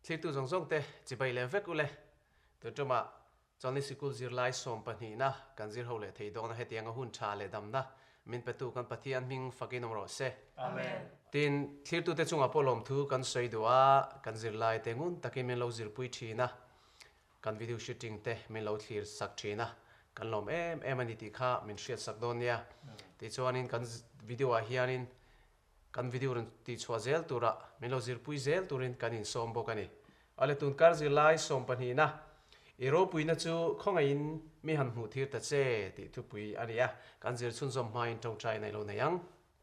Thlirtu zawng zawng te chibai leh vek ule. Tun tumah Chawlhni Sikul zirlai sawmpahnihna kan zir ho leh thei dawn a, hetianga hun tha leh damna min petu kan Pathian hming fakin awm rawh se. Amen. Tin, thlirtute chungah pawh lawmthu kan sawi duh a, kan zirlai te ngun takin min lo zirpui thin a, kan video shooting te min lo thlir sak thin a, kan lawm em em a ni tih kha min hriat sak dawn nia. Tichuanin kan video ah hianin Kan video rawn tihchhuah zel turah min lo zirpui zel turin kan insawm bawk a ni. Awle tun kar zirlai sawmpahnihna, I ropuina chu khawngaihin mi han hmuh thir ta che tih thupui a ni a, kan zir chhunzawm hmain tawngtai nei lo nei ang.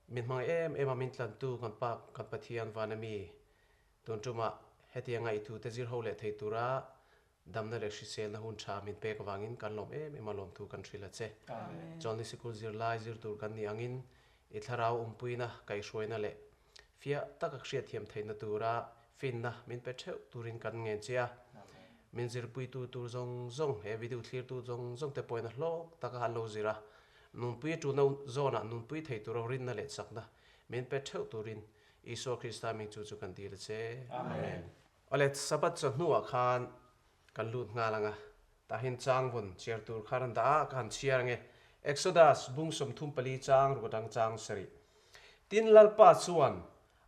Min hmang em em a min tlantu kan Pa kan Pathian vana mi tun tumah hetianga i thute zir ho leh thei tura Damna leh hriselna hun tha min pek avangin kan lawm em em a lawmthu kan hrilh a che. Chawlhni sikul zirlai zir tur kan nih angin i thlarau awmpuina, kaihhruaina leh fiah taka hriatthiam theihna tura finna min pe theuh turin kan ngen che a. Min zirpuitu tur zawng zawng, he video thlirtu zawng zawng te pawhin a hlawk taka an lo zir a, nunpui tulna zawnah nunpui thei tura rinna leh chakna min pe theuh turin Isua Krista hming chu chu kan dil a che. Amen. Awle, Sabbath chawhnuah khan kan lut nghal ang a, tahin chang vawn chhiar tur kha rawn dah a, ka han chhiar ang e. Exodus bung 34 chang ruk atang chang sarih. Tin, Lalpa chuan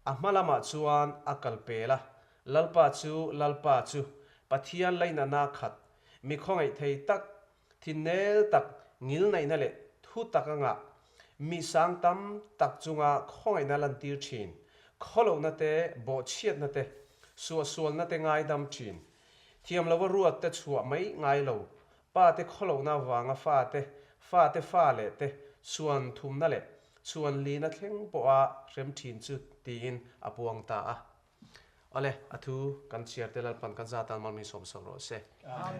a hma lamah chuan a kal pel a, Lalpa chu, Lalpa chu, Pathian lainatna khat, mi khawngaih thei tak, thinnel tak, ngilnaihna leh thu tak anga mi sang tam tak chunga khawngaihna lantir thin, khawlohna te, bawhchhiatna te, suahsualna te ngaidam thin, thiam lova ruat te chhuah mai ngai lo, pa te khawlohna vanga fa te, fa te fa leh te chhuan thumna leh chhuan lina thleng pawha hrem thin chu tiin a puang ta a. Awle, a thu kan chhiar te Lalpan kan zat tan malmi sawm sak rawh se.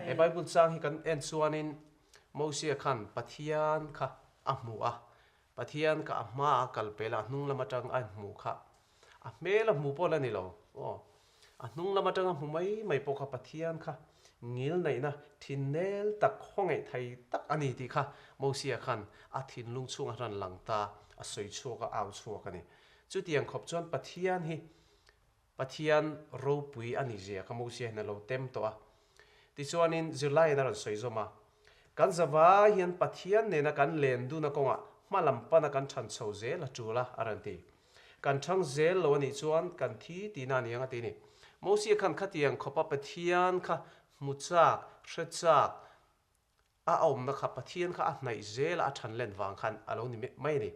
He Bible chang hi kan en chuanin Mosia khan Pathian kha a hmu a, Pathian kha a hma a kal pel a, a hnung lam atang a hmu kha a hmel a hmu pawh la ni lo, aw, a hnung lam atang a hmu mai mai pawh kha Pathian kha ngil neihna thinnel tak khawngaih thei tak a ni tih kha Mosia khan a thinlung chhungah ran lang ta, a sawi chhuak a, au chhuak a ni. Chutiang khawp chuan Pathian hi Pathian ropui a ni zia kha Mosia hian a lo tem tawh a. Tichuanin zirlaiin a rawn sawi zawm a, Kan zavai hian Pathian nena kan len duna kawngah hma lam pana kan than chho zel a tul a, a rawn ti. Kan thang zel lo a nih chuan kan thi tihna a ni ang a ti ni. Mosia khan khatiang khawpa Pathian kha hmu chak, hre chak, A awmna kha Pathian kha a hnaih zel a, a than len vang khan a lo ni mai a ni.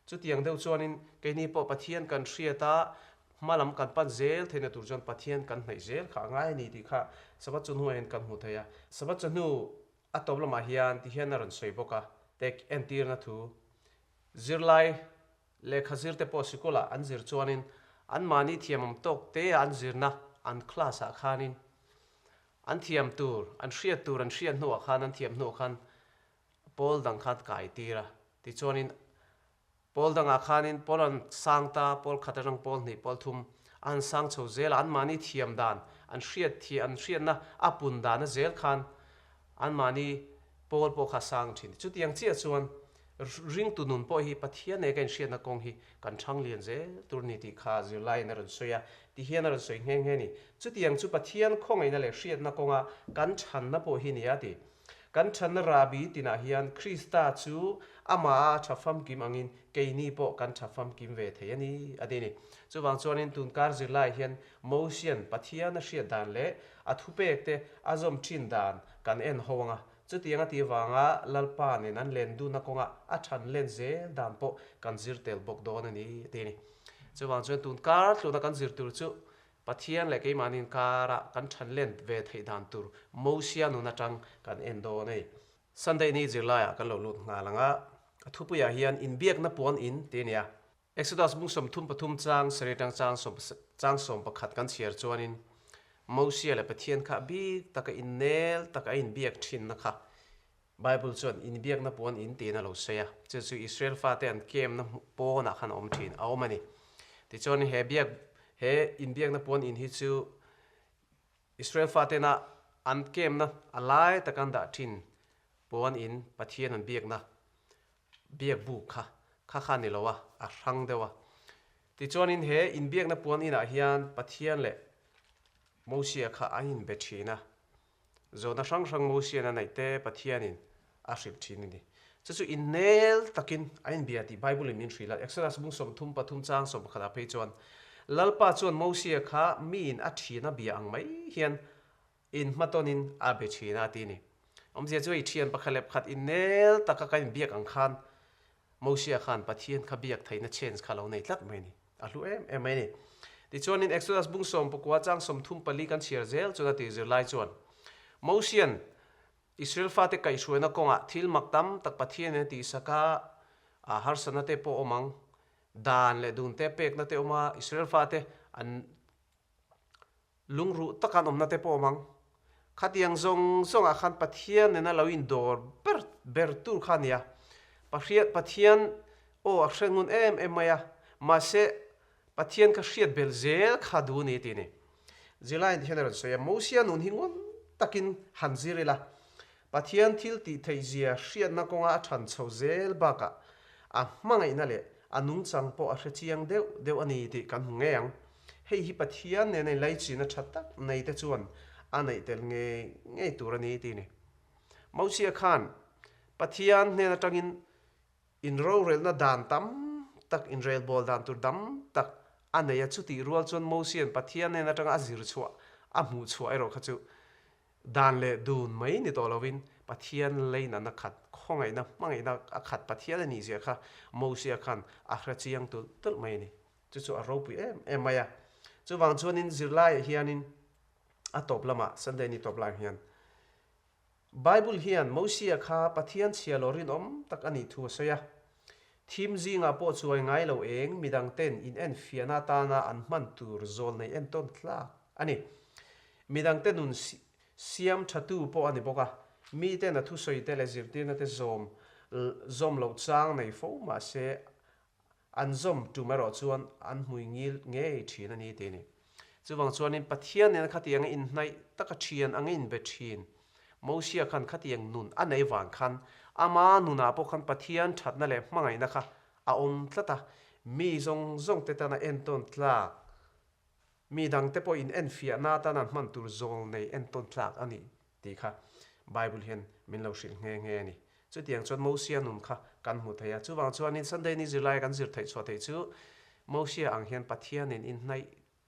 Chutiang deuh chuanin keini pawh Pathian kan hriat a, hma lam kan pan zel theihna tur chuan Pathian kan hnaih zel kha a ngai a ni tih kha Sabbath chawhnuah hian kan hmu thei a. Sabbath chawhnu a tawp lamah hian ti hian a rawn sawi bawk a, tek entirna thu zirlai lehkha zirte pawh sikulah an zir chuanin anmahni thiamawm tawk te a an zirna an class ah khanin An thiam tur, an hriat tur an hriat hnuah khan, an thiam hnuah khan pawl dang khan kai tir a. Tichuanin pawl dangah khanin pawl an sang ta, pawl khat atang pawl hnih, pawl thum a han sang chho zel a, anmahni thiam dan, an hriat thiam, an hriatna a pun dana zel khan anmahni pawl pawh kha a sang thin. Chutiang chiah chuan Ringtu nun pawh hi Pathian nei ka inhriatna kawng hi kan thang lian zel tur ni tih kha zirlaiin a rawn sawi a, ti hian a rawn sawi nghe nghe a ni. Chutiang chu Pathian khawngaihna leh hriatna kawnga kan thanna pawh hi ni a ti. Kan thanna rahbi tinah hian Krista chu amah a tha famkim angin keini pawh kan tha famkim ve thei a ni a ti a ni. Chuvang chuanin tunkar zirlaiah hian Mosian Pathian a hriat dan leh a thupekte a zawm thin dan kan en ho ang a, Chutiang a tih avanga Lalpa nen an len dunna kawnga a than len zel dan pawh kan zir tel bawk dawn a ni, a ti a ni. Chuvang chuan tun kar tluna kan zir tur chu Pathian leh keimahni inkara kan than len ve theih dan tur Mosia nun atang kan en dawn a ni. Sunday ni zirlaiah kan lo lut nghal ang a, a thupuiah hian inbiakna puan in ti a ni a. Exodus bung 33 chang sarih atang chang sawm chang 11 kan chhiar chuanin Mosia leh Pathian kha bik taka innel taka a inbiak thinna kha Bible chuan inbiakna puan in tiin a lo sawi a, chu chu Israel fate an kemna pawnah khan a awm thin a awm a ni. Tichuan he biak he inbiakna puan in hi chu Israel fatena an kemna a lai taka an dah thin puan in Pathian an biakna biak buk kha kha kha ni lo a, a hrang deuh a. Tichuanin he inbiakna puan inah hian Pathian leh Mosia kha an inbe thin a, zawhna hrang hrang Mosia'n a neih te Pathianin a hrilh thin a ni. Chu chu innel takin a inbia tih Bible-in min hrilh a, Exodus bung 33 chang 11 ah phei chuan, Lalpa chuan Mosia kha miin a thin a bia ang mai hian inhmatawnin a be thin a ti a ni. Awmzia chu hei thian pakhat leh pakhat innel taka kan inbiak ang khan Mosia khan Pathian kha biak theihna chance kha lo nei tlat mai a ni. A hlu em em mai a ni. Tichuanin Exodus bung 19 chang 34 kan chhiar zel chuan a tih zirlai chuan Mosia'n Israel fate kaihhruaina kawngah thil mak tam tak Pathianin a tihsak a, a harsatna te pawh awm ang, dan leh dun te pekna te awm a, Israel fate an Lungruh taka an awmna te pawh awm ang. Khatiang zawng zawngah khan Pathian nena lo indawr ber ber tur kha a nia. Pahriat Pathian aw a hre ngun em em mai a, mahse Pathian kha hriat belh zel kha duh a ni tih a ni. Zirlaiin ti hian a rawn sawi a, Mosia nun hi ngun takin han zir ila, Pathian thil tih theih zia hriatna kawnga a than chho zel bakah a hmangaihna leh a nungchang pawh a hre chiang deuh deuh a ni tih kan hmu ngei ang. Hei hi Pathian nena inlaichin a tha tak nei te chuan a neih tel ngei ngei tur a ni tih a ni. Mosia khan Pathian hnen atangin inrorelna dan tam tak, inrelbawl dan tur dam tak a nei a, chutih rual chuan Mosia'n Pathian hnen atanga a zir chhuah, a hmuh chhuah erawh kha chu Dan leh dun mai ni tawh lovin Pathian leinatna khat, khawngaihna, hmangaihna a khat Pathian a nih zia kha Mosia khan a hre chiang tulh tulh mai a ni. Chu chu a ropui em em mai a. Chuvang chuanin zirlaiah hianin a tawp lamah, Sunday ni tawp laiah hian Bible hian Mosia kha Pathian chhia lo rinawm tak a nih thu a sawi a. Thim zingah pawh chuai ngai lo eng midangten inenfiahna atana an hman tur zawl nei entawn tlak a ni. Midangte nun siam thatu pawh a ni bawk a, miten a thusawite leh zirtirnate zawm zawm loh chang nei fo mah se an zawm tum erawh chuan an hmui ngil ngei thin a ni tih a ni. Chuvang chuanin Pathian nena khatianga inhnaih taka thian anga inbe thin Mosia khan khatiang nun a nei vang khan ama nunah pawh khan Pathian thatna leh hmangaihna kha a awm tlat a, mi zawng zawngte tana entawn tlak Mi dangte pawh in enfiahna atan an hman tur zawl nei entawn tlak a ni tih kha Bible hian min lo hrilh nghe nghe a ni. Chutiang chuan Mosia nun kha kan hmu thei a. Chuvang chuanin Sunday ni zirlaia kan zir theih chhuah theih chu Mosia ang hian Pathianin inhnaih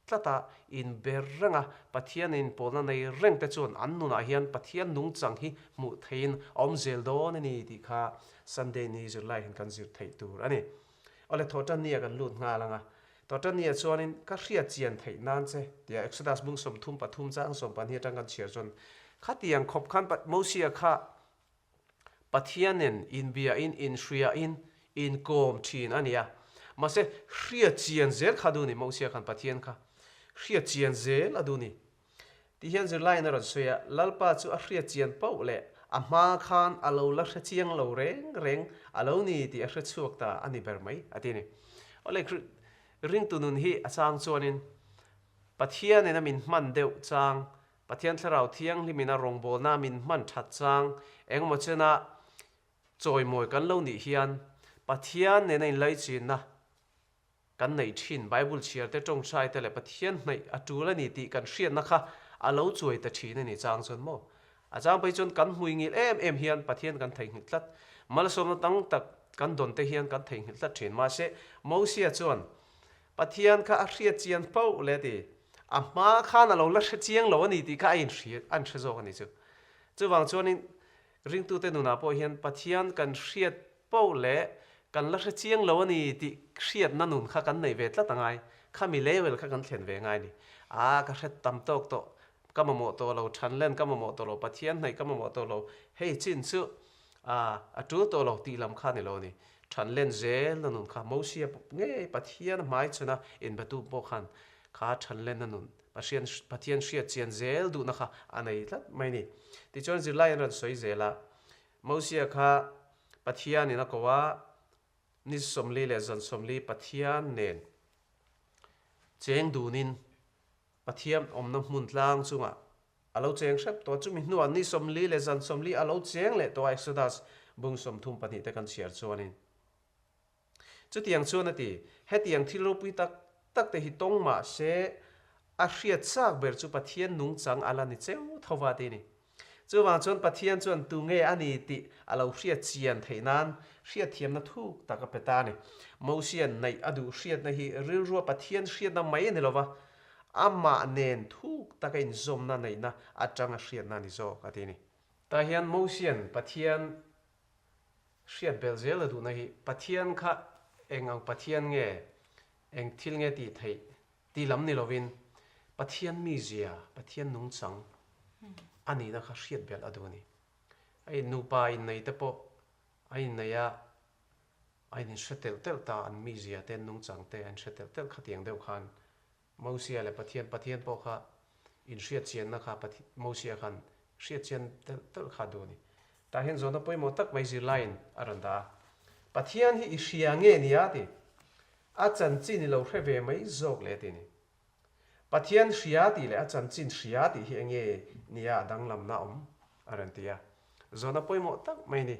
tlat a, inber reng a, Pathianin pawlna nei reng te chuan an nunah hian Pathian nungchang hi hmuh theihin a awm zel dawn a ni tih kha Sunday ni zirlaiah hian kan zir theih tur a ni. Awle thawhtan nia kan lut nghal ang a. Tawtania chuanin, Ka hriat chian theih nan che, tia Exodus bung 33 chang 12 atang kan chhiar chuan, Khatiang khawp khan Mosia kha Pathianin inbiain, inhriain, inkawm thin a nia. Mahse, hriat chian zel kha a duh ni, Mosia khan Pathian kha hriat chian zel a duh ni. Ti hian zirlaiin a rawn sawi a, Lalpa chu a hriat chian poh leh a hma khan a lo la hre chiang lo reng reng a lo ni tih a hre chhuak ta a ni ber mai, a ti a ni. Awle, ringtu nun hi a chang chuanin Pathianin a min hman deuh chang, Pathian Thlarau Thianghlimin a rawngbawlna a min hman that chang engemaw chena chawimawi kan lo nih hian Pathian nena inlaichinna Kan neih thin Bible chhiar te, tawngtai te leh Pathian hnaih a tul a ni tih kan hriatna kha a lo chuai ta thin a ni chang chuan maw? A chang phei chuan kan hmuingil em em hian Pathian kan theihnghilh tlat. Malsawmna tam tak kan dawn te hian kan theihnghilh tlat thin. Mahse, Mosia chuan Pathian kha a hriat chian fo le ti. A hma khan a lo la hre chiang lo a ni tih kha a inhria, a inhre zawk a ni chu. Chuvang chuanin ringtute nunah pawh hian Pathian kan hriat Poh leh kan la hre chiang lo a ni tih hriatna nun kha kan neih ve tlat a ngai. Khami level kha kan thlen ve ngai a ni. Aa ka hre tam tawk tawh, ka mamawh tawh lo, thanlen ka mamawh tawh lo, Pathian hnaih ka mamawh tawh lo, hei chin chu aa a tul tawh lo tih lam kha a ni lo a ni. Thanlen zelna nun kha Mosia ngei Pathian hmai chhuna inbatu pawh khan kha thanlenna nun Pathian Pathian hriat chian zel duhna kha a nei tlat mai a ni. Tichuan zirlai an rawn sawi zel a, Mosia kha Pathianin a ko a, ni 40 leh zan 40 Pathian nen cheng dunin Pathian awmna hmun tlang chungah a lo cheng hrep tawh a, chumi hnuah ni 40 leh zan 40 a lo cheng leh tawh a, Exodus bung 32 te kan chhiar chuanin. Chutiang chuan a ti, hetiang thil ropui tak tak te hi tawng mah se, A hriat chak ber chu Pathian nungchang a la ni cheu tho va ti a ni. Chuvang chuan Pathian chuan tu nge a ni tih a lo hriat chian theih nan hriatthiamna thuk tak a pe ta a ni. Mosia'n neih a duh hriatna hi rilrua Pathian hriatna mai a ni lo va, amah nen thuk taka inzawmna neihna atanga hriatna a ni zawk a ti a ni. Tah hian Mosia'n Pathian hriat belh zel a duhna hi Pathian kha eng ang Pathian nge, eng thil nge tih theih Ti lam ni lovin Pathian mizia, Pathian nungchang a nihna kha hriat belh a duh a ni. Hei nupa innei te pawh a innei a, a inhre telh telh ta, an mizia te, an nungchang te an hre telh telh khatiang deuh khan Mosia leh Pathian, Pathian pawh kha inhriat chianna kha Mosia khan hriat chian telh telh kha a duh a ni. Tah hian zawhna pawimawh tak mai zirlaiin a rawn dah a, Pathian hi i hria nge nia ti? A chanchin i lo hre ve mai zawk le ti ni. Pathian hria tih leh a chanchin hria tih hi enge nia a danglamna awm a rawn ti a. Zawhna pawimawh tak mai ni.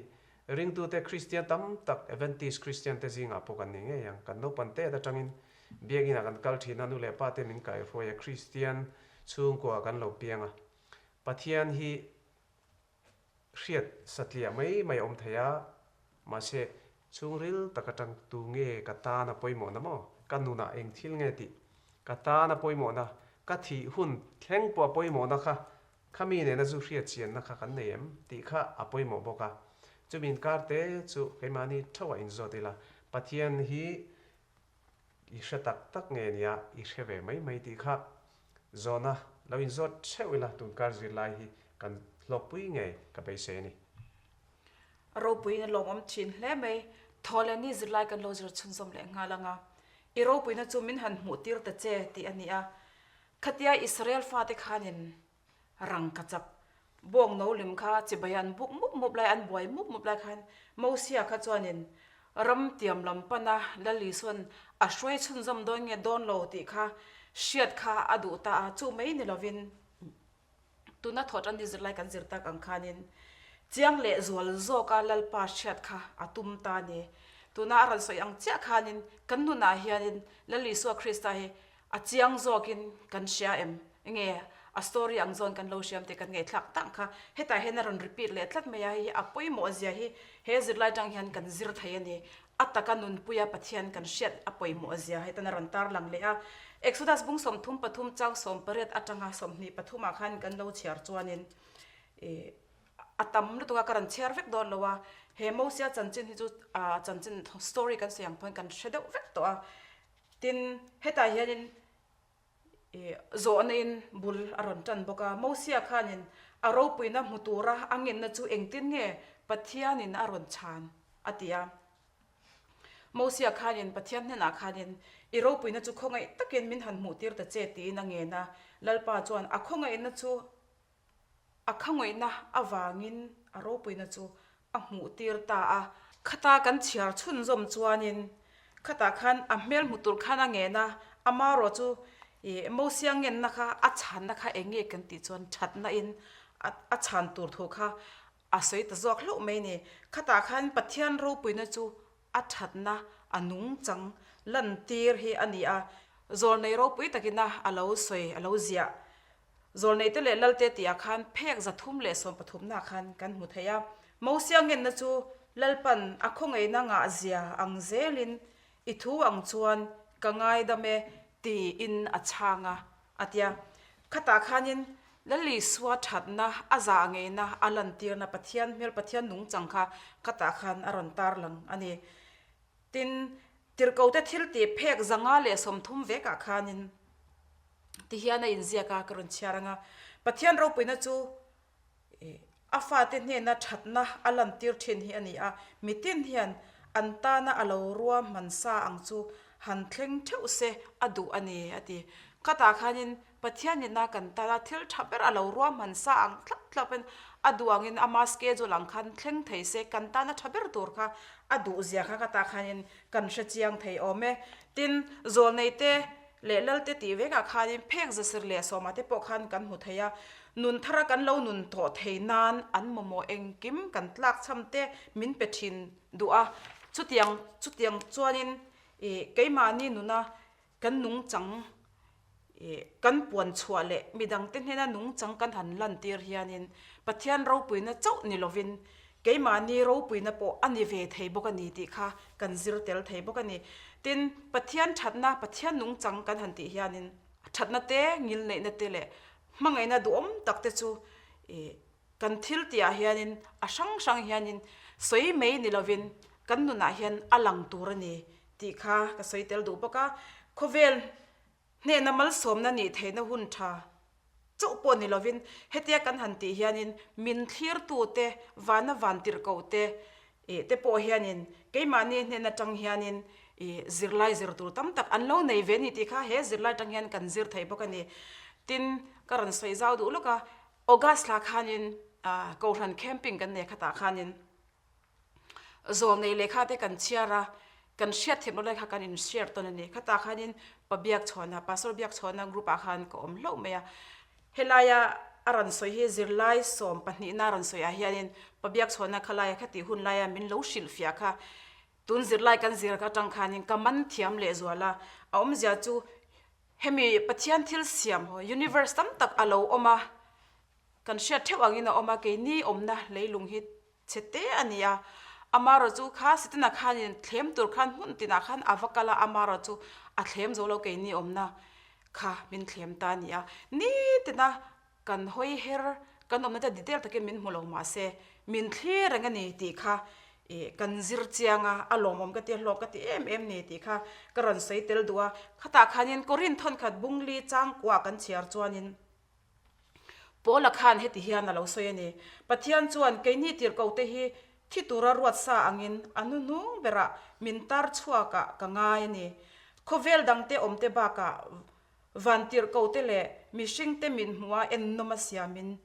Ringtute Kristian tam tak Adventist Kristian te zingah pawh kan ni ngei ang. Kan naupan tet atangin Biakinn ah kan kal thin a, nu leh pa te min kaihruai a, Kristian chhungkua kan lo piang a. Pathian hi Hriat satliah mai mai a awm thei a, mahse chhungril tak atang tu nge ka tan a pawimawhna maw? Ka nunah eng thil nge tih? Ka tan a pawimawhna, ka thih hun thleng pawh a pawimawhna kha, khami nena zu hriat chianna kha kan nei em? tih kha a pawimawh bawk a. Chumi inkar te chu keimahni thauhah inzawt ila, Pathian hi I hre tak tak nge nia, i hre ve mai mai tih kha zawhna lo inzawt theuh ila tunkar zirlai hi kan hlawkpui nge ka beisei a ni. A ropuiin a lawmawm thin hle mai. Thaw leh ni zirlai kan lo zir chhunzawm leh nghal ang a. I ropuina chu min han hmuh tir ta che tih a ni a. Khatia Israel fate khanin Rangkachak bawng no lem kha chibai an buk mup mup lai, an buai mup mup lai khan Mosia kha chuanin ram tiam lam pana Lal Isua'n a hruai chhunzawm dawn nge dawn lo tih kha hriat kha a duh ta a, chu mai ni lovin tuna thawt an ni zirlai kan zir tak ang khanin chiang leh zual zawka Lalpa hriat kha a tum ta a ni. Tuna a rawn sawi ang chiah khanin kan nunah hianin Lal Isua Krista hi A chiang zawkin kan hria em? Nge a story ang zawn kan lo hriam tih kan ngaihthlak tak kha hetah hian a rawn repeat leh tlat mai a, hei hi a pawimawh zia hi he zirlai tang hian kan zir thei a ni. A taka nunpuia Pathian kan hriat a pawimawh zia hetan a rawn tarlang leh a. Exodus bung 33 chang 18 atanga 23 ah khan kan lo chhiar chuanin ih a tam lutuk a ka rawn chhiar vek dawn lo a, he Mosia chanchin hi chu chanchin story kan sawi ang pawhin kan hre deuh vek tawh a. Tin, hetah hianin ih zawhnain bul a rawn tan bawk a. Mosia khanin a ropuina hmu tura a ngenna chu engtin nge Pathianin a rawn chhan a ti a. Mosia khanin Pathian hnenah khanin i ropuina chu khawngaih takin min han hmuhtir ta che tiin a ngen a. Lalpa chuan a khawngaihna chu A khawngaihna avangin a ropuina chu a hmuh tir ta a. Khata kan chhiar chhunzawm chuanin khatah khan a hmel hmu tur khan a ngen a, amarawh chu ih Mosia ngenna kha a chhanna kha eng nge kan tih chuan thatna in a chhan tur thu kha a sawi ta zawk hlauh mai ni. Khatah khan Pathian ropuina chu a thatna a nungchang lantir hi a ni a, zawlnei ropui takina a lo sawi a lo ziah Zawlneite leh Lalte tihah khan phek 313 nah khan kan hmu thei a. Mosia ngenna chu Lalpan a khawngaihna ngahzia ang zelin i thu ang chuan ka ngaidam e tiin a chhang a, a tia. Khatah khanin Lal Isua thatna, a zah ngeina, a lantirna Pathian hmel, Pathian nungchang kha khatah khan a rawn tarlang a ni. Tin, Tirhkote thiltih phek 130 vekah khanin Ti hian a inziak a, ka rawn chhiar ang a. Pathian ropuina chu a fate hnena thatna a lantir thin hi a ni a, mitin hian an tana a lo ruahman sa ang chu han thleng theuh se a duh a ni, a ti. Khatah khanin Pathian ina kan tana thil tha ber a lo ruahman sa ang thlap thlapin a duh angin ama schedule ang khan thleng thei se kan tana tha ber tur kha a duh zia kha khatah khanin kan hre chiang thei awm e. Tin, zawlneite leh Lalte tih vekah khanin phek zasir leh sawmah te pawh khan kan hmu thei a, nun thara kan lo nun tawh thei nan an mamawh engkim kan tlak chham te min pe thin duh a, chutiang chutiang chuanin ih keimahni nuna kan nungchang. Kan puan chhuah leh midangte hnena nungchang kan han lantir hianin Pathian ropuina chauh ni lovin keimahni ropuina pawh a ni ve thei bawk a ni tih kha kan zir tel thei bawk a ni. Tin, Pathian thatna, Pathian nungchang kan han tih hianin thatna te, ngilneihna te leh hmangaihna duhawm tak te chu kan thil tihah hianin a hrang hrang hianin sawi mai ni lovin kan nunah hian a lang tur a ni tih kha ka sawi tel duh bawk a. Khawvel Hnehna malsawmna nih theihna hun tha chauh pawh ni lovin hetia kan han tih hianin min thlirtute, vana vantirhkohte ih te pawh hianin keimahni hnen atang hianin ih zirlai zir tur tam tak an lo nei ve a ni tih kha he zirlai atang hian kan zir thei bawk a ni. Tin, ka rawn sawi zau duh lawk a, August thla khanin Kohhran camping kan nei khatah khanin Zawlnei lehkha te kan chhiar a, kan hriat thiam loh lai kha kan in share tawn a ni. Khatah khanin pa biak chhuahna, pastor biak chhuahna group ah khan ka awm hlauh mai a. Helaia a rawn sawi hi zirlai sawm pahnihna a rawn sawi ah hianin pa biak chhuahna khalaia khati hun laia min lo hrilhfiah kha tun zirlai kan zir atang khanin ka man thiam lehzual a. A awmzia chu hemi Pathian thil siam universe tam tak a lo awm a, kan hriat theuh angin a awm a, keini awmna leilung hi Chhe te a ni a, amarawh chu kha Setana khanin thlem tur khan hmun tinah khan a va kal a, amarawh chu a thlem zo lo keini awmna kha min thlem ta a ni a. Nitina kan hawi her, kan awmna te detail takin min hmu lo mahse min thlir reng a ni tih kha ih kan zir chiang a, a lawmawm ka ti a, hlawk ka ti em em ni tih kha ka rawn sawi tel duh a. Khatah khanin Korin thawnkhat bungli changkuah kan chhiar chuanin, Paula khan heti hian a lo sawi a ni, Pathian chuan keini tirhkohte hi thi tura ruat sa angin a hnuhnung berah min tar chhuakah ka ngai a ni. Khawvel dangte awmte bakah van tirhkohte leh mihringte min hmuha ennawm a siamin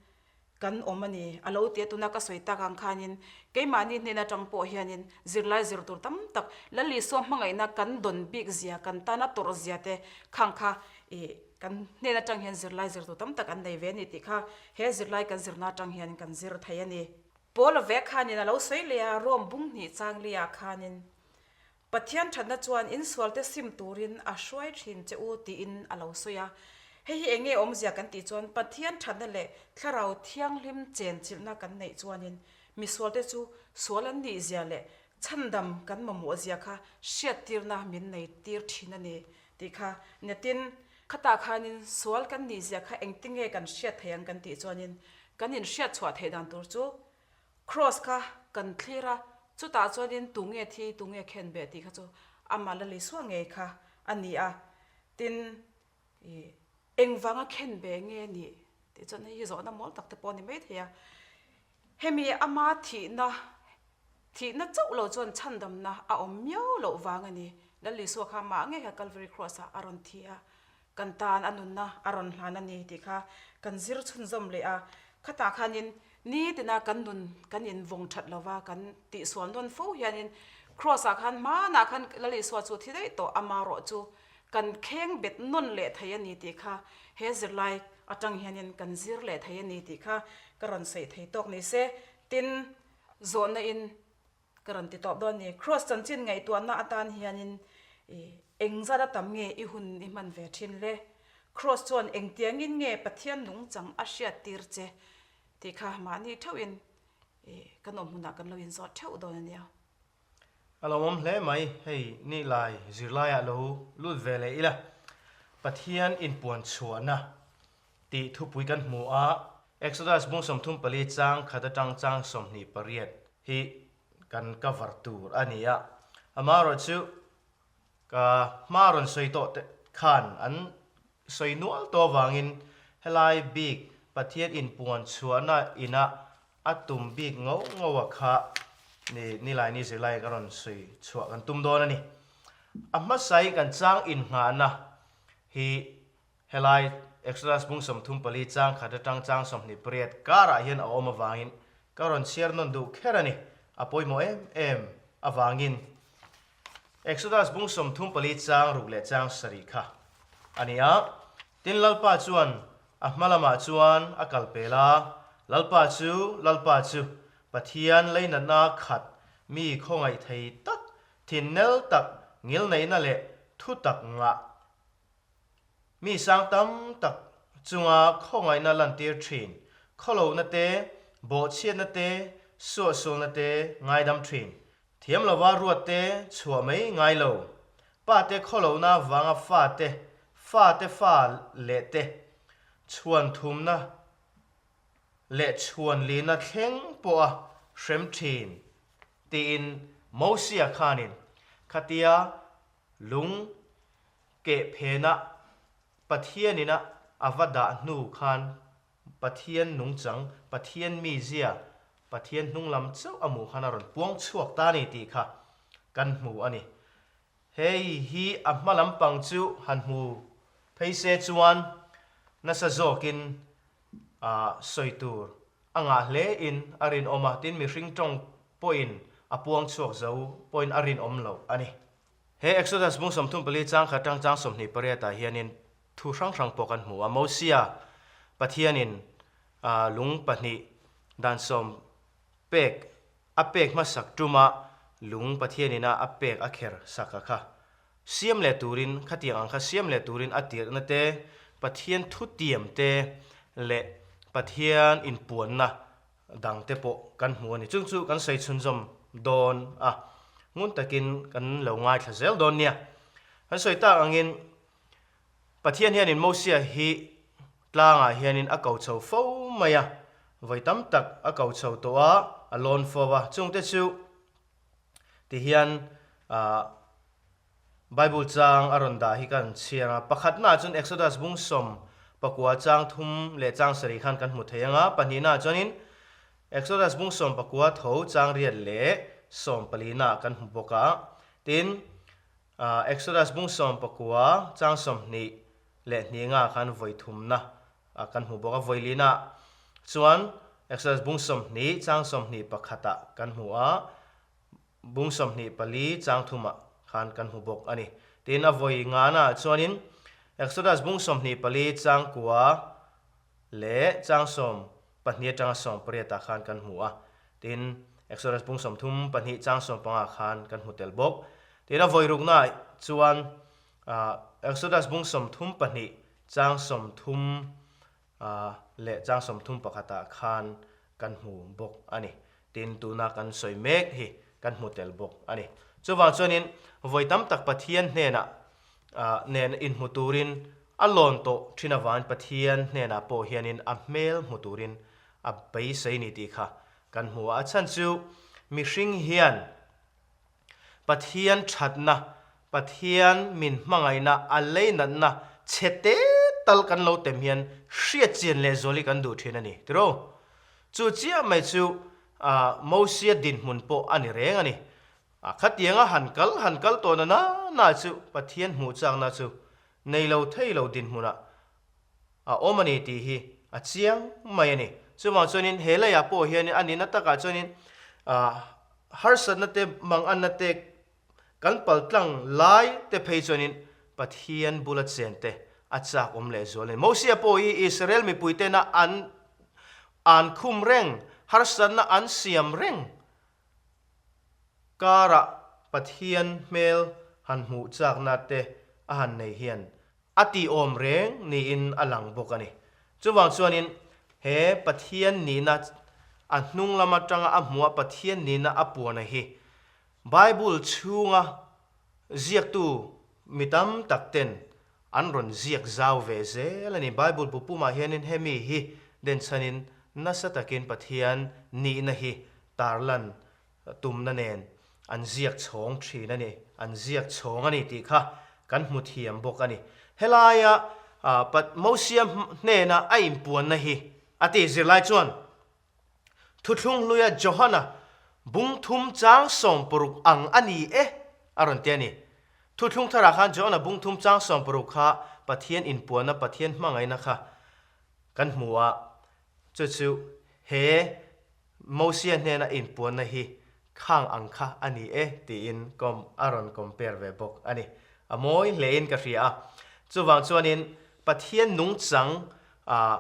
kan awm a ni, a lo ti a. Tuna ka sawi tak ang khanin keimahni hnen atang pawh hianin zirlai zir tur tam tak Lal Isua hmangaihna kan dawn bik zia, kan tana tawrh zia te khang kha ih Kan hnen atang hian zirlai zirtu tam tak an nei ve a ni tih kha he zirlai kan zirna atang hian kan zir thei a ni. Paula ve khanin a lo sawi leh a, Rome bung hnih chang liah khanin, Pathian thatna chuan insualte sim turin a hruai thin che u tiin a lo sawi a. Hei hi eng nge awmzia kan tih chuan Pathian thatna leh Thlarau Thianghlim chenchilhna kan neih chuanin misualte chu sual an nihzia leh chhandam kan mamawhzia kha hriattirna min nei tir thin a ni. Tih kha netin khatah khanin sual kan nih zia kha engtinge kan hriat thei ang kan tih chuanin kan inhriat chhuah theih dan tur chu Kross kha kan thlir a, chutah chuanin tunge thi tunge khen beh tih kha chu amah la Isua ngei kha a ni a, tin ih engvanga khen beh nge nih tih chuan hei hi zawhna mawl tak te pawh a ni maithei a, hemi ama thihna Thihna chauh lo chuan chhandamna a awm miau loh vang a ni. Lal Isua kha mah ngei kha Calvary Cross ah a rawn thi a, kan tan a nunna a rawn hlan a ni tih kha kan zir chhunzawm leh a. Khatah khanin nitina kan nun kan invawng that lova kan tihsual nawn fo hianin Cross ah khan hmanah khan Lal Isua chu thi daih tawh amarawh chu kan kheng bet nawn leh thei a ni tih kha he zirlai atang hianin kan zir leh thei a ni tih kha ka rawn sawi thei tawk ni se. Tin, Zawhna in ka rawn ti tawp dawn ni. Kross chanchin ngaihtuahna atan hianin eng zat a tam nge i hun i hman ve thin le? Kross chuan engtiangin nge Pathian nungchang a hriattir che tih kha mahni theuhin kan awm hmunah kan lo inzawt theuh dawn a nia. A lo awm hle mai, hei ni lai zirlaiah lo lut ve leh ila, Pathian inpuan chhuahna tih thupui kan hmu a, Exodus bung 34 chang khat atang chang 28 hi kan cover tur a ni a, amaherawhchu ka hma rawn sawi tawh te khan an sawi nual tawh avangin helai bik Pathian inpuan chhuahna inah a tum bik ngau ngau a kha ni Nilaini zirlai ka rawn sawi chhuah kan tum dawn a ni. A hmasai kan chang innghahna hi helai Exodus bung 34 chang khat atang chang 28 karah hian a awm avangin ka rawn chhiar nawn duh kher a ni. A pawimawh em em avangin Exodus bung 34 chang ruk leh chang sarih kha a ni a. Tin Lalpa chuan a hma lamah chuan a kal pel a, Lalpa chu, Lalpa chu, Pathian leinatna khat, mi khawngaih thei tak, thinnel tak, ngilneihna leh thu tak ngah. Mi sang tam tak chunga khawngaihna lantir thin, khawlohna te, bawhchhiatna te, suahsualna te ngaidam thin, thiam lova ruat te chhuah mai ngai lo, pa te khawlohna vanga fa te, fa te fa leh te chhuan thumna leh chhuan lina thleng pawha hrem thin tiin Mosia khanin khatia lung Keh phenah Pathianin a a va dah hnu khan Pathian nungchang, Pathian mizia, Pathian hnunglam chauh a hmuh khan a rawn puang chhuak ta a ni tih kha kan hmu a ni. Hei hi a hma lampang chu han hmu phei se chuan nasa zawkin a sawi tur a ngah hle in a rinawm a, tin mihring tawng pawhin a puang chhuak zo pawhin a rinawm loh a ni. He Exodus bung 34 chang khat tang chang 28 ah hianin thu hrang hrang pawh kan hmu a. Mosia Pathianin lung pahnih dan sawm pek a pek hmasak tuma lung Pathianina a pek a kher sak a kha siam leh turin khatiang ang kha siam leh turin a tirhna te, Pathian thutiam te leh Pathian inpuanna dang te pawh kan hmu a ni. Chung chu kan sawi chhunzawm dawn a, ngun takin kan lo ngaithla zel dawn nia. Kan sawi tak angin Pathian hianin Mosia hi tlangah hianin a ko chho fo mai a, vawi tam tak a ko chho tawh a, a lawn fo a. Chungte chu tihian ah Bible chang a rawn dah hi kan chhiar a, pakhatnaah chuan Exodus bung 19 chang thum leh chang sarih khan kan hmu thei ang a, pahnihnaah chuanin Exodus bung 19 tho chang riat leh sawmpalinaah kan hmu bawk a, tin Exodus bung 19 chang 20 leh hnihngah khan vawi thumna kan hmu bawk a, vawi linaah chuan Exodus bung 20 chang 21ah kan hmu a. Bung 24 chang thumah khan kan hmu bawk a ni. Tin, a vawi ngana chuanin Exodus bung 24 chang kua leh chang 12 atanga 18 ah khan kan hmu a. Tin, Exodus bung 32 chang 15 khan kan hmu tel bawk. Tin, a vawi ruknaah chuan Exodus bung 32 chang 30 leh chang 31 ah khan kan hmu bawk a ni. Tin, tuna kan sawi mek hi kan hmu tel bawk a ni. Chuvang chuanin vawi tam tak Pathian hnenah nen inhmu turin a lawn tawh thin avangin Pathian hnenah pawh hianin a hmel hmu turin a beisei ni tih kha kan hmu a. A chhan chu mihring hian Pathian thatna, Pathian min hmangaihna, a leinatna chhe te tal kan lo tem hian hriatchian leh zual hi kan duh thin a ni, tiraw? Chu chiah mai chu Mosia dinhmun pawh a ni reng a ni. Khatianga han kal han kal tawhna na na chu Pathian hmuh chakna chu nei lo thei lo dinhmunah a awm a ni tih hi a chiang mai a ni. Chuvang chuanin he leiah pawh hianin a nihna takah chuanin harsatna te manganna te kan paltlang lai te phei chuanin Pathian bula chen te a chak awm leh zual a ni. Mosia pawh hi Israel mipui tena an an khum reng, harsatna an siam reng karah Pathian hmel han hmuh chakna te a han nei hian A tihawm reng niin a lang bawk a ni. Chuvang chuanin he Pathian nihna a hnung lam atanga a hmuha Pathian nihna a puana hi Bible chhunga ziaktu mi tam tak ten an rawn ziak zau ve zel a ni. Bible bu pumah hianin hemi hi denchhanin nasa takin Pathian nihna hi tarlan tumna nen an ziak chhawng thin a ni, an ziak chhawng a ni tih kha kan hmu thiam bawk a ni. Helaia Mosia hnena a inpuanna hi a ti zirlai chuan Thuthlung hluia Johana bung thum chang 16 ang a ni e a rawn ti a ni. Thuthlung tharah khan Johana bung thum chang 16 kha Pathian inpuanna, Pathian hmangaihna kha kan hmu a, chu chu he Mosia hnena inpuanna hi khang ang kha a ni e tiin kawm a rawn compare ve bawk a ni. A mawi hlein ka hria a. Chuvang chuanin Pathian nungchang a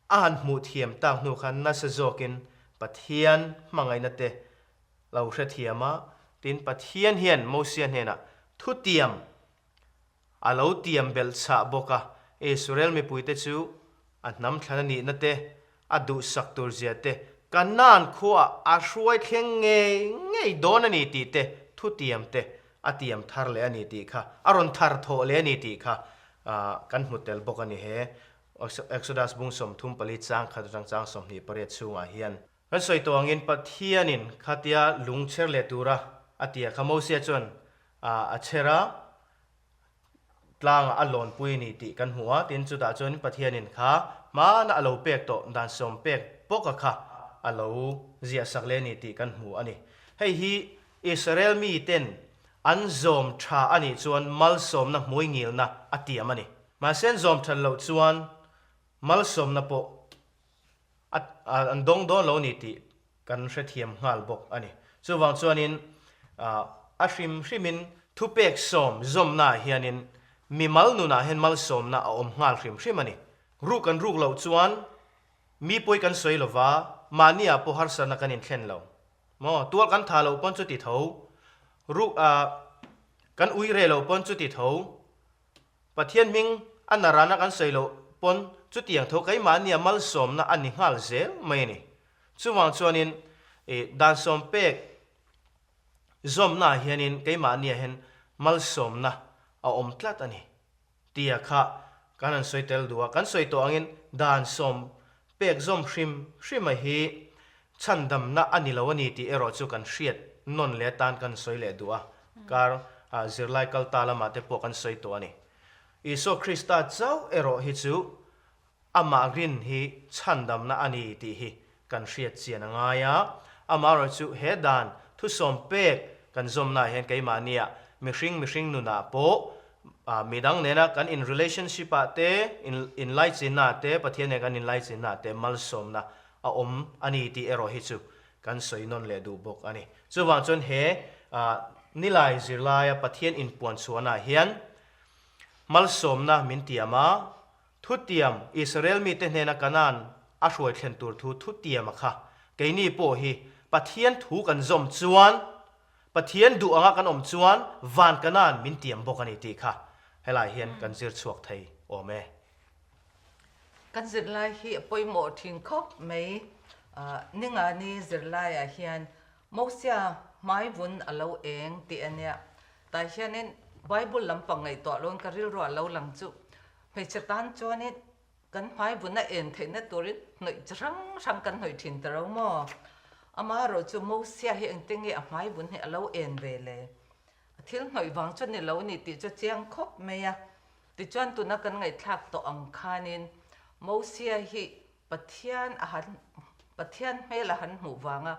han hmuh thiam tak hnu khan nasa zawkin Pathian hmangaihna te lo hrethiam a, tin Pathian hian Mosia hnenah thutiam. A lo tiam belh chhah bawk a, Israel mipuite chu a hnam thlan a nihna te, a duhsak tur zia te, Kanaan khuaah a hruai thleng ngei ngei dawn a ni tih te thutiam te a tiam thar leh a ni tih kha, a rawn thar thawh leh a ni tih kha kan hmu tel bawk a ni he Exodus bung 34 chang khat atang chang 28 chhungah hian. Kan sawi tawh angin Pathianin khatia lung chher leh tura a tia kha Mosia chuan a chher a, tlangah a lawnpui a ni tih kan hmu a, tin chutah chuan Pathianin kha hmana a lo pek tawh dan sawm pek bawka kha a lo ziahsak leh a ni tih kan hmu a ni. Hei hi Israel miten an zawm tha a nih chuan malsawmna hmuingilna a tiam a ni. Mahse an zawm that loh chuan malsawmna pawh a an dawng dawn lo a ni tih kan hrethiam nghal bawk a ni. Chuvang chuanin a hrim hrimin thupek sawm zawmnaah hianin mimal nunah hian malsawmna a awm nghal hrim hrim a ni. Ruk kan ruk loh chuan mi pawi kan sawi lo va, mahniah pawh harsatna kan inthlen lo. Maw, tual kan tha loh pawn chuti tho, ruk kan ui reh loh pawn chuti tho, Pathian hming a narana kan sawi loh pawn chutiang tho keimahnia malsawmna a ni nghal zel mai a ni. Chuvang chuanin i dan sawm pek zawmnaah hianin keimahnia hian malsawmna a awm tlat a ni tia kha kan han sawi tel duh a. Kan sawi tawh angin dan sawm pek zawm hrim hrima hi Chhandamna a ni lo a ni tih erawh chu kan hriat nawn leh atan kan sawi leh duh a, kar zirlai kal ta lamah te pawh kan sawi tawh a ni. Isua Krista chauh erawh hi chu amah rin hi chhandamna a ni tih hi kan hriat chian a ngai a, amaherawh chu he dan thusawm pek kan zawmnaah hian keimahnia mihring mihring nunah pawh midang nena kan in relationship ah te, inlaichinna ah te, Pathian nen kan inlaichinna ah te malsawmna a awm a ni tih erawh hi chu kan sawi nawn leh duh bawk a ni. Chuvang chuan he Nilai zirlaia Pathian inpuan chhuahnaah hian malsawmna min tiam a, thutiam Israel mite hnena Kanaan a hruai thlen tur thu thutiama kha keini pawh hi Pathian thu kan zawm chuan Pathian duh anga kan awm chuan van Kanaan min tiam bawk a ni tih kha helai hian kan zir chhuak thei awm e. Kan zirlai hi a pawimawh thin khawp mai. Ningani zirlaiah hian Mosia hmai vun a lo eng tih a nia. Tah hianin Bible lampang ngaihtuah loin ka rilruah a lo lang chu. Hmeichhe tan chuanin kan hmai vun a en theihna turin hnawih chi hrang hrang kan hnawih thin ta ro maw? Amaherawhchu Mosia hi engtin nge a hmai vun hi a lo en ve le? A thil hnawih vang chu ni lo ni tih chu chiang khawp mai a. Tichuan tuna kan ngaihthlak tawh ang khanin Mosia hi Pathian a han Pathian hmel a han hmuh vanga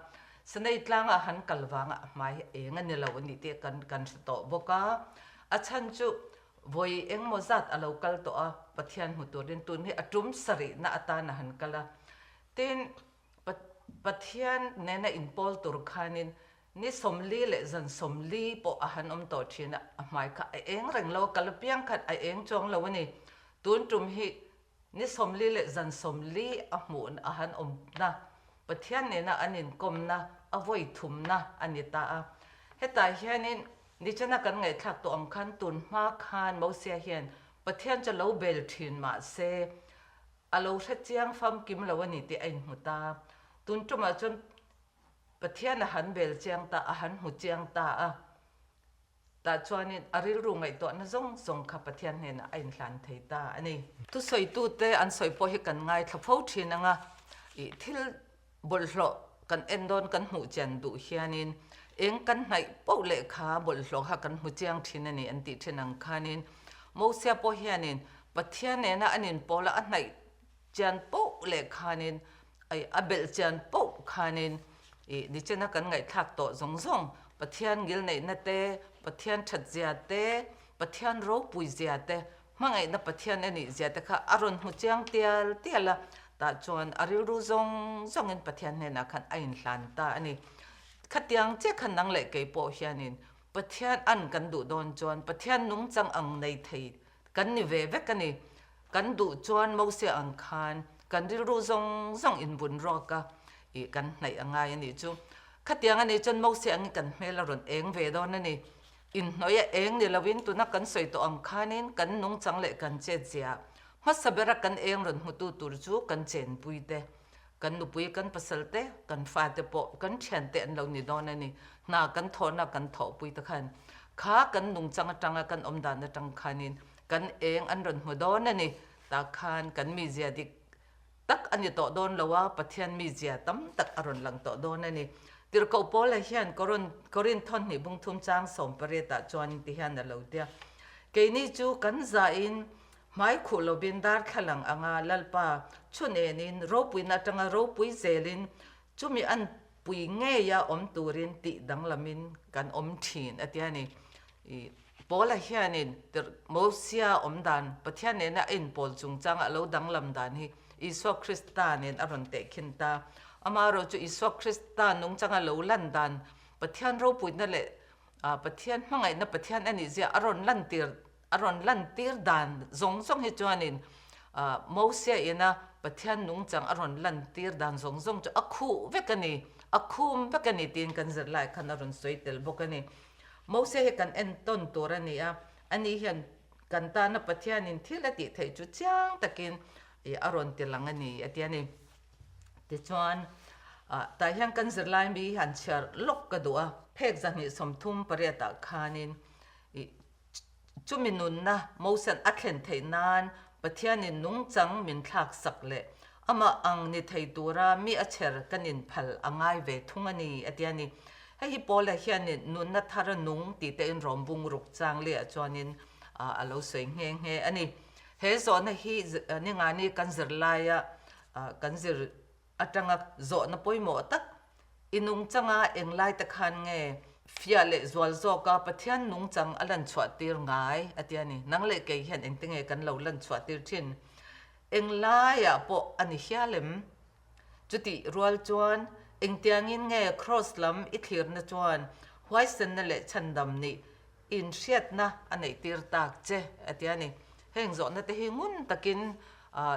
Sinai tlanga a han kal vanga a hmai hi eng a ni lo a nih tih kan kan hre tawh bawk a. A chhan chu vawi engmaw zat a lo kal tawh a, Pathian hmu turin tun hi a tum sarihna atan a han kal a. Tin, Pathian nena inpawl tur khanin Ni 40 leh zan 40 pawh a han awm tawh thin a, a hmai kha a eng reng lo, kal apiang khan a eng chuang lo a ni. Tun tum hi ni 40 leh zan 40 a hmuh a han awmna, Pathian nena an inkawmna a vawi thumna a ni ta a. Hetah hianin nichana kan ngaihthlak tawh ang khan tun hma khan Mosia hian Pathian chu lo bel thin mah se a lo hre chiang famkim lo a ni tih a inhmu ta. Tun tumah chuan Pathian a han bel chiang ta, a han hmu chiang ta a, tah chuanin a rilru ngaihtuahna zawng zawng kha Pathian hnenah a inhlan thei ta a ni. Thusawitute an sawi pawh hi kan ngaithla fo thin ang a, ih thil bawlhhlawh kan en dawn kan hmuh chian duh hianin eng kan hnaih poh leh kha bawlhhlawh kha kan hmu chiang thin a ni an tih thin ang khanin Mosia pawh hianin Pathian nena an inpawl a, a hnaih Chian poh leh khanin ai a belh chian poh khanin ih nichina kan ngaihthlak tawh zawng zawng Pathian ngilneihna te, Pathian that zia te, Pathian ropui zia te, hmangaihna Pathian a nih zia te kha a rawn hmu chiang tial tial a, tah chuan a rilru zawng zawngin Pathian hnenah khan a inhlan ta a ni. Khatiang chiah khan nang leh kei pawh hianin Pathian an kan duh dawn chuan Pathian nungchang ang nei thei Kan ni ve vek a ni. Kan duh chuan Mosia ang khan kan rilru zawng zawng inbun rawk a, ih kan hnaih a ngai a nih chu. Khatiang a nih chuan Mosia angin kan hmel a rawn eng ve dawn a ni. Inhnawih a eng ni loin tuna kan sawi tawh ang khanin kan nungchang leh kan chetzia hmasa bera kan eng rawn hmutu tur chu kan chenpui te, kan nupui kan pasal te, kan fate pawh kan thiante an lo ni dawn a ni. Hna kan thawhna kan thawhpui te khan kha kan nungchang atanga kan awmdan atang khanin kan eng an rawn hmu dawn a ni. Tah khan kan mizia dik tak a ni tawh dawn lo a, Pathian mizia tam tak a rawn lang tawh dawn a ni. Tirhkoh Paula hian Korin thawnhnih bungthum chang sawmpariatah chuanin ti hian a lo tia, Keini chu kan zahin hmai khuh lovin darthlalang anga Lalpa chhun enin ropuina atanga ropui zelin chumi an pui ngeia awm turin tih danglamin kan awm thin a ti a ni. Paula hianin Mosia awm dan, Pathian nena a inpawl chungchanga a lo danglam dan hi Isua Krista nen a rawn tehkhin ta. Amaherawhchu chu Isua Krista nungchanga lo lan dan, Pathian ropuina leh Pathian hmangaihna Pathian a nihzia a rawn lantir a rawn lantir dan zawng zawng hi chuanin Mosia ina Pathian nungchang a rawn lantir dan zawng zawng chu a khuh vek a ni, a khum vek a ni tiin kan zirlai khan a rawn sawi tel bawk a ni. Mosia hi kan entawn tur a ni a, ani hian kan tana Pathianin thil a tih theih chu chiang takin a rawn ti lang a ni a ti a ni. Tichuan, tah hian kan zirlai mi hi han chhiar lawk ka duh a, phek 238 ah khanin Chumi nunna Mosean a thlen theih nan Pathianin nungchang min thlak sak leh amah ang ni thei tura mi a chher kan inphal a ngai ve thung a ni, a ti a ni. Hei hi Paula hianin nunna thar a nung tih tein rawm bung ruk chang lehah chuanin a lo sawi nghe nghe a ni. He zawhna hi ningani kan zirlaia kan zir atanga zawhna pawimawh tak, I nungchanga englai te khan nge fiah leh zual zawka Pathian nungchang a lan chhuah tir ngai? a ti a ni. Nang leh kei hian engte nge kan lo lan chhuah tir thin? Englaiah pawh a ni hial em? Chutih rual chuan engtiangin nge Kraws lam i thlirna chuan huaisenna leh chhandam nih inhriatna a neih tir tak che? a ti a ni. Heng zawhna te hi ngun takin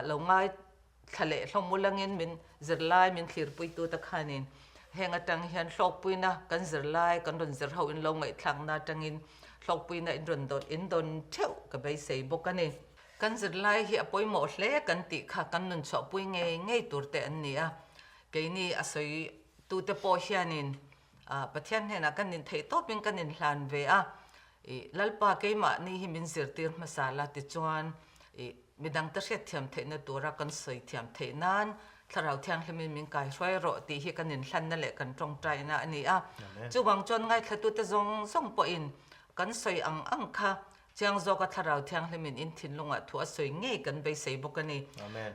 lo ngai Thla leh hlawm ulangin min zirlai min thlirpuitute khanin heng atang hian hlawkpuina kan zirlai kan rawn zir ho in lo ngaihthlakna atangin hlawkpuina in rawn dawn in dawn theuh ka beisei bawk a ni. Kan zirlai hi a pawimawh hle kan tih kha kan nun chhuahpui ngei ngei tur te an ni a, keini a sawi tute pawh hianin Pathian hnenah kan intheih tawpin kan inhlan ve a, I Lalpa keimahni hi min zirtir hmasa la tichuan i midangte hriatthiam theihna tura kan sawi thiam theih nan Thlarau Thianghlimin min kaihruai rawh tih hi kan inhlanna leh kan tawngtaina a ni a. Chuvang chuan ngaithlatute zawng zawng pawhin kan sawi ang ang kha chiang zawka Thlarau Thianghlimin in thinlungah thu a sawi ngei kan beisei bawk a ni.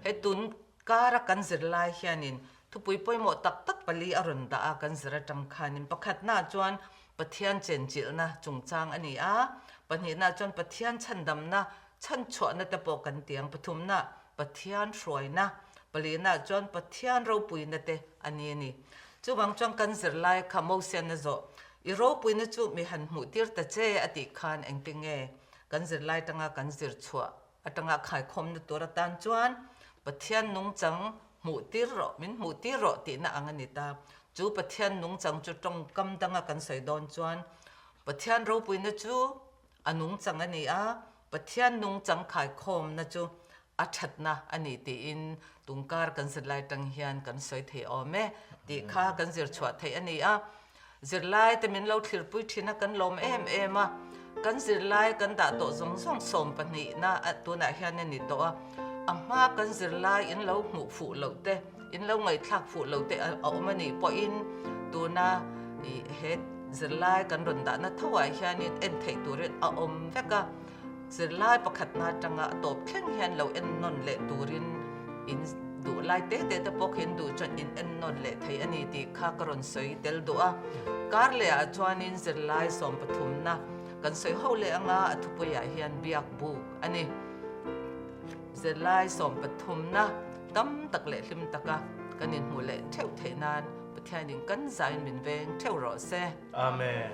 He tun Kara kan zir lai hianin thupui pawimawh tak tak pali a rawn dah a, kan zir atang khanin pakhatnaah chuan Pathian chenchilhna chungchang a ni a, pahnihnaah chuan Pathian chhandamna chhanchhuahna te pawh kan ti ang, pathumnaah Pathian hruaina, palinaah chuan Pathian ropuina te a ni a ni. Chuvang chuan kan zir lai kha Mosian a zawh, I ropuina chu mi han hmuhtir ta che a tih khan engtinge kan zirlai tanga kan zir chhuah atanga khaikhawmna tur atan chuan Pathian nungchang hmuh tir rawh, min hmuh tir rawh tihna ang a ni ta. Chu Pathian nungchang chu tawngkam danga kan sawi dawn chuan Pathian ropuina chu a nungchang a ni a, Pathian nungchang khaikhawmna chu a thatna a ni tiin tungkar kan zirlai atang hian kan sawi thei awm e tih kha kan zir chhuah theih a ni a. Zirlai te min lo thlirpui thin a, kan lawm em em a. Kan zirlai kan dah tawh zawng zawng 12 na tunah hian a ni tawh a. A hma kan zirlai in lo hmuh fuh loh te, in lo ngaihthlak fuh loh te a awm a nih pawhin tuna he zirlai kan rawn dahna thoah hianin en theih turin a awm vek a. Zirlai pakhatna atanga a tawp thleng hian lo en nawn leh turin in duh lai te te te pawh khi in duh chuan in en nawn leh thei a ni tih kha ka rawn sawi tel duh a. Kar lehah chuanin zirlai sawmpathumna kan sawi ho leh anga a thupuiah hian biak buk a ni. Zirlai sawmpathumna tam tak leh hlim taka kan inhmuh leh theuh theih nan Pathianin kan zain min veng theuh rawh se. Amen.